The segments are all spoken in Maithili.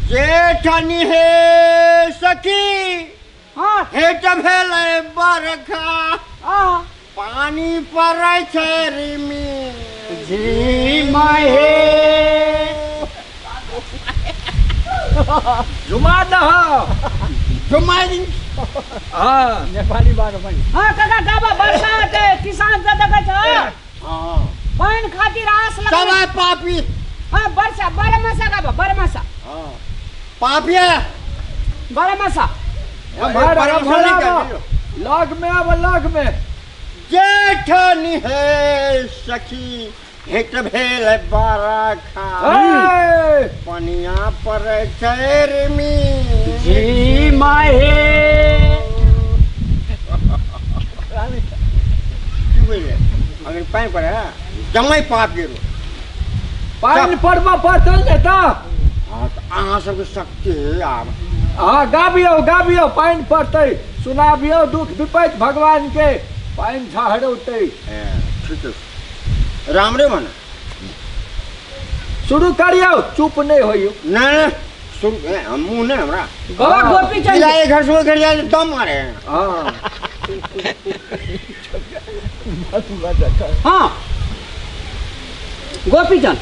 जेठनी हे सखी हाँ हेट भेलै बरखा पानी पड़ै छै रिमी झिमा हे झुमा दह झुमा दी हाँ नेपाली बारो पनि हाँ काका गाबा बरसा के किसान सब देखै छ हाँ पानि खातिर आस लगा सब पापी हाँ बरसा बरमासा गाबा बरमासा हाँ पापिया बरमासा लग में अब लग में जेठनी हे सखी हेट भेल बरखा पनिया पड़ै छै रिमी झिमा हे अगर पानि पड़े जमै पाप गेलो पानि पड़बा पड़तै ने तऽ हाँ तऽ अहाँ सबके शक्ति है आब हाँ गाबियौ गाबियौ पानि पड़तै सुनाबियौ दुख विपैत भगवान के पानि झहरौतै। ठीक है राम रे मन शुरू करियौ चुप नहीं होइयौ। नहीं शुरू हमू नहीं हमरा बाबा गोपी चंद एक घर से घर जाए दम मारे। हाँ हाँ गोपी चंद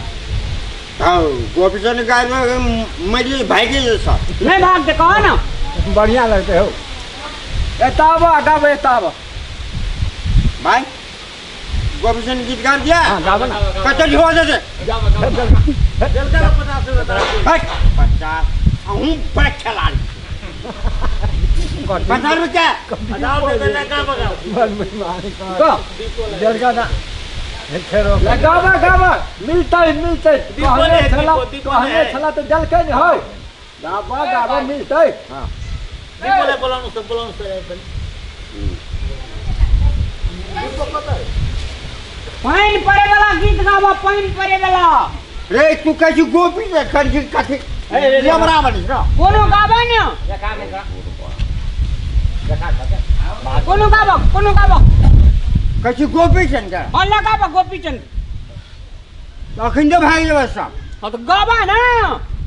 हाँ गोपी चंद गाय में मरी भाई के जैसा नहीं भाग दे कहो ना बढ़िया लगते हो। एतावा गावे एतावा भाई गोपी चंद गीत गा दिया। हाँ गावे ना कत झोवा दे 50 हूं बड़ा खिलाड़ी 50 रुपया गावा गावा मिलते मिलते कहने छला तो जलकै ने होय गावा गावा मिलते। हां पानि पड़े वाला गीत गावा पानि पड़े वाला रे तू कहै छी गोपी रे कथी कथी हमरा बनी कोनो गावा ने कोनो गावा कोनो गावा कहै छी गोपी चंद हां लगावा गोपी चंद अखन तो भागि जेबै सब। हां तो गावा ना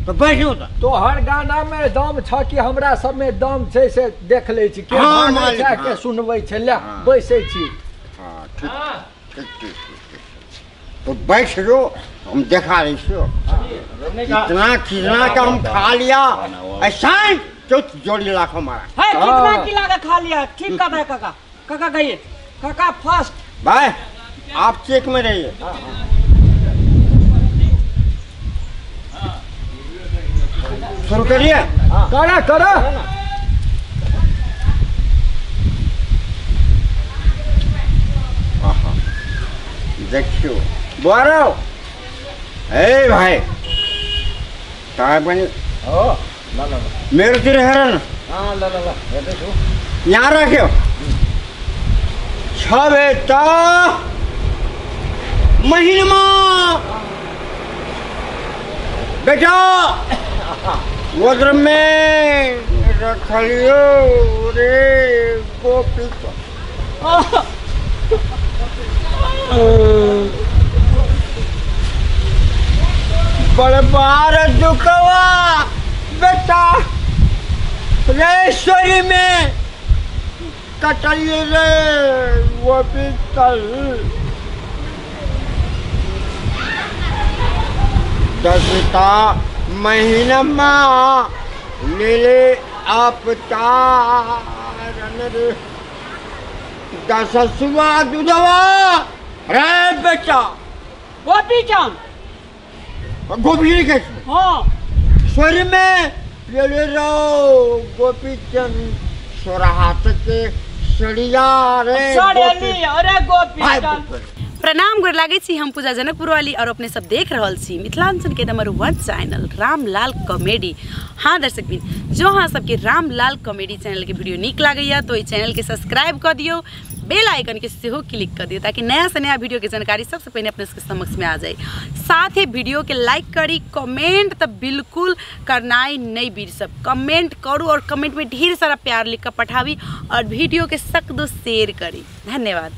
तो बैठो तो तोहर गाना में दम छ कि हमरा सब में दम छै से देख लै छी के भागै छै के सुनबै छै ले बैसै छी। हां ठीक ठीक ठीक तो बैठ जो हम देखा रहे छो कितना कितना का हम खा लिया ऐसा तो जोड़ी लाख हमारा है कितना किला का खा लिया। ठीक कर रहा है काका काका गइए काका फर्स्ट भाई आप चेक में रहिए। शुरू करिए करा करा देखियो बोलो ए भाई ताय पनि हो ल ल मेरोतिर हेर न। हां ल ल ल हेर्दै छु यहाँ राख्यो छ बेटा महिनमा बेटा गोद्र में रखलियो रे गोपी बड़ बार दुखवा बेटा रेश्वरी में कटलिए रे गोपी तल दसता महीनमा नीले अपतारन रे दससुआ दूधवा रे बेटा गोपी चंद गोपी के हाँ स्वर में ले रो गोपी चंद सोराहत के सड़िया रे सड़िया अरे गोपी चंद। प्रणाम गोर लागै छी हम पूजा जनकपुर वाली और अपने सब देख रहल छी मिथिलांचल के नंबर 1 चैनल रामलाल कॉमेडी। हाँ दर्शक बिन जो अहाँ सबके रामलाल कॉमेडी चैनल के वीडियो नीक लागैया तो चैनल के सब्सक्राइब कर दियौ, बेल आइकन के सेहो क्लिक कर दियौ ताकि नया से नया वीडियो के जानकारी सबसे पहले अपने सबके समक्ष में आ जाए। साथ ही वीडियो के लाइक करी, कमेंट तो बिल्कुल करनाइ नहीं बीर सब कमेंट करू और कमेंट में ढेर सारा प्यार लिख कर पठाबी और वीडियो के सख्त शेयर करी। धन्यवाद।